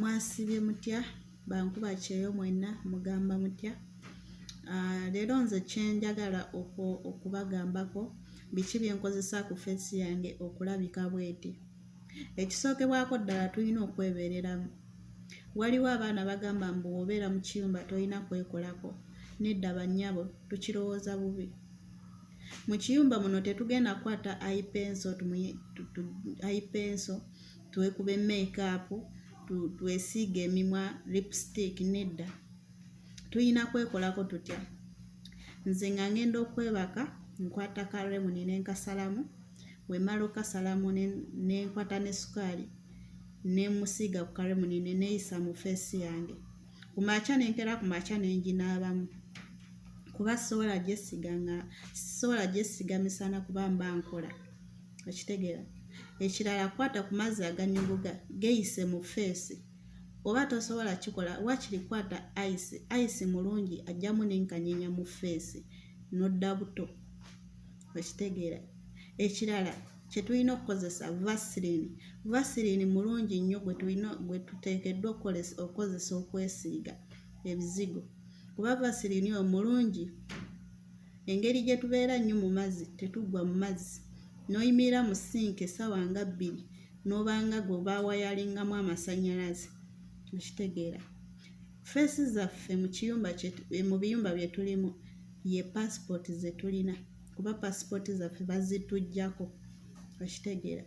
Mwasiibye mutya bankuba kyeyo mwenna mugamba mutya? Leero nze kye njagala okubagambako biki bye nkozesa ku face yange okulabika bweti. Ekisookebwako ddala tulina okwebeereramu. Waliwo abaana bagamba mbu bw'obeera mu kiyumba tolina kwekolako. Nedda bannyabo tukirowooza bubi. Mu kiyumba muno tetugenda kukwata eye pencil eye pencil twekube makeup, twesiige emimwa lipstick nedda. Tulina kwekolako tutya? Nze nga ngenda okwebaka nkwata ka lemon ne nkasalamu, bwe mmala okkasalamu ne nkwata ne ssukaali ne mmusiiga ku ka lemon ne neeyisa mu face yange. Ku makya ne nkeera ku makya ne nginaabamu kuba sisobola gyesiiga nga sisobola gyesiiga misana kuba mba nkola, okitegeera? Ekirala kwata ku mazzi agannyogoga geeyise mu face oba tosobola kikola waakiri kwata ice, ice mulungi aggyamu n'enkanyanya mu face n'odda buto, okitegeera? Ekirala kye tulina okukozesa Vaseline. Vaseline mulungi nnyo gwe tulina gwe tuteekeddwa okukozesa okwesiiga ebizigo kuba Vaseline oyo mulungi engeri gye tubeera ennyo mu mazzi tetuggwa mu mazzi n'oyimirira mu sink essaawa nga bbiri n'oba nga gwe baawayalingamu amasannyalaze, okitegeera? Face zaffe mu kiyumba mu biyumba bye tulimu ye paasipooti ze tulina kuba paasipooti zaffe bazituggyako, okitegeera?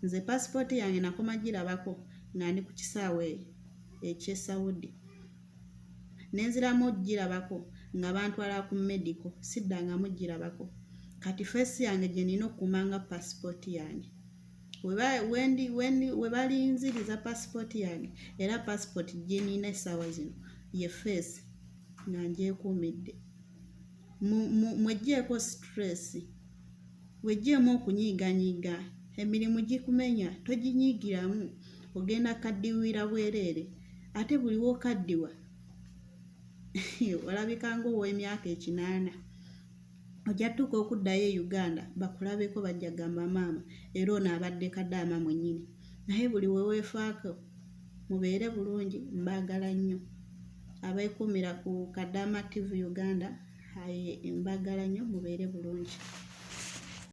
Nze paasipooti yange nakoma ggirabako nga ndi ku kisaawe eky'e Saudi. Ne nziramu oggirabako nga bantwala ku medical, siddangamu ggirabako. Kati face yange gye nnina okukuuma nga paasipooti yange. We balinziriza paasipooti yange era paasipooti gye nnina essaawa zino ye face nga ngyekuumidde. Mweggyeeko stress, weggyeemu okunyiiganyiiga, emirimu gikumenya toginyiigiramu ogenda kaddiwira bwereere ate buli w'okaddiwa olabika ng'ow'emyaka ekinaana. Ojja ttuuka okuddayo e Uganda bakulabeko bajja ggamba maama era ono abadde kadaama mwennyini. Naye buli we weefaako mubeere bulungi mbaagala nnyo. Abeekuumira ku Kadaama TV Uganda mbaagala nnyo mubeere bulungi.